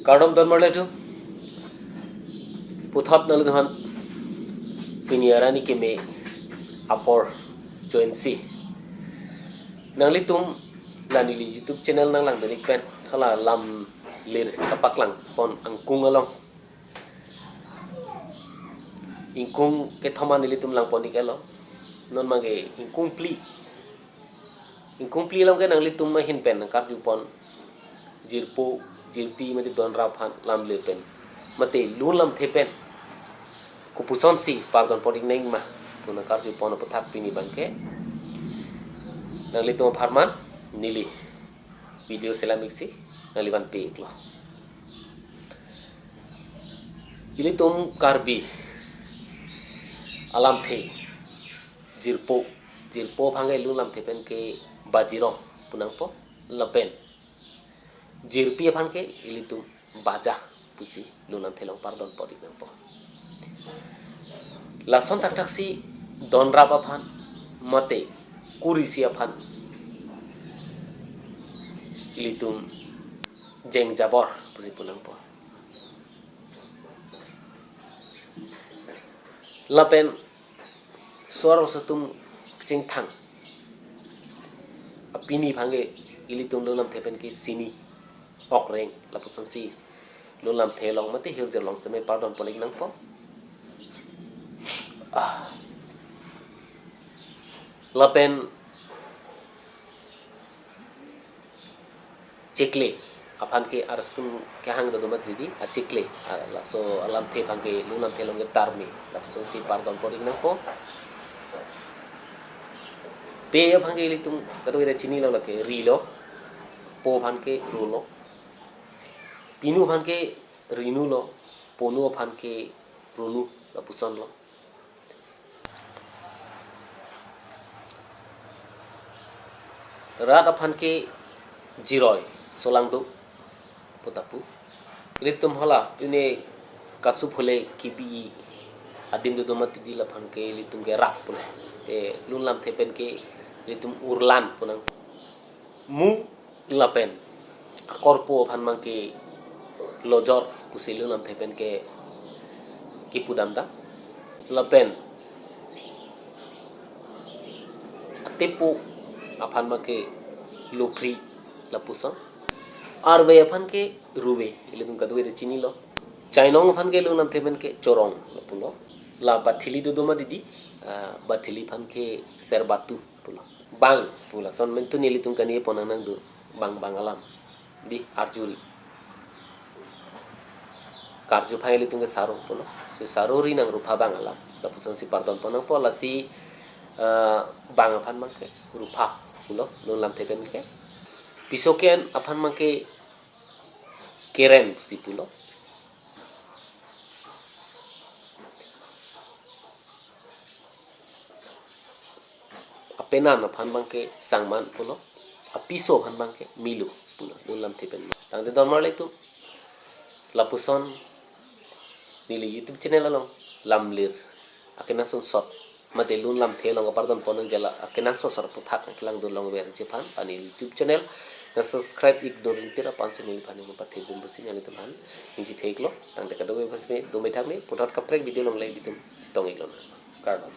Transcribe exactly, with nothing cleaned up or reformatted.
Kardom don marli atum. Puthot nanglitum aphan pini arni keme apor join si. Nanglitum la neli YouTube channel nanglangdun ik pen hala lam lir kapaklang pon angkung along. Ingkung kethom an nelitum langpon ik-etlo. Non abangke ingkung phli. Ingkung phli along ke nanglitum ahin pen nangkarju pon jirpo, jirpi mate donrap aphan lam lir pen, mate lun lamthe pen kopuson si pardon pon ik nangma pu nangkarju pon aputhak pini abangke nanglitum apharman neli video selam ik si nangli vanpi iklo. Ilitum Karbi alamthe jirpo, jirpo abangke lun lamthe pen ke bajirong pu nangpo, lapen jirpi abangke ilitum baja pusi lun lamthe along pardon pon ik nangpo. Lason thakthak si donrap aphan mate kurisi aphan ilitum jengjabor pusi pu nangpo. Lapen sor atum kechengthang apini abangke ilitum lun lamthe pen ke sini, okreng, lapuson si lun lamthe along mate hirjir along seme pardon pon ik nangpo. Ah. Lapen chikle aphan ke arloso atum kehang do mati di, achikle, ah, laso alamthe abangke lun lamthe along ke tarmi, lapuson si pardon pon ik nangpo. Pe abangke ilitum kadokave ta chinilo, lake rilo, po abangke rulo, pinu abangke rinulo, ponu abangke runu, lapusonlo. Rat aphan ke jiroi, solangdo pu ta pu. Ilitum hala pine kasu phule kibi adim do mati di, la abangke ilitum ke rat pu nang. Te lun lamthe pen ke ilitum urlan pu nang. Mu lapen akorpo aphan abangke lojor pusi lun lamthe pen ke kipu damdam. Lapen atepo aphan abangke lophri, lapuson. Arve aphan ke ruve, ilitum kadokave ta chinilo. Chainong aphan ke lun lamthe pen ke chorong, lapulo. La bathili do mati di, ah, bathili aphan ke serbatu pulo. Bang pu lason pen tu nelitum kani pon nang nangdo bang bang alam di arjuri. Karju aphan ilitum ke saro pulo. So saro ri nang rupha bang alam, lapuson si pardon pon nangpo. Lasi, eh, bang aphan abangke rupha pulo, lun lamthe pen ke. Piso ke-en aphan abangke keren si pulo. Apenan aphan abangke sangman pulo, apiso aphan abangke milo pulo, lun lamthe pen. Tangte don marli atum, lapuson neli YouTube channel along lamlir akenangsot, mate lun lamthe along kapardon pon nang jala akenangsot aputhak nangkelang dun longver ji aphan, ani YouTube channel nang subscribe ik dun ringtir aphan si neliphan nangpathe bom pusi nanglitum aphan ningje theklo. Tangte kadokave aphan seme dome thakme, puthot kaprek video along le ilitum chetong iklo nang. Kardom.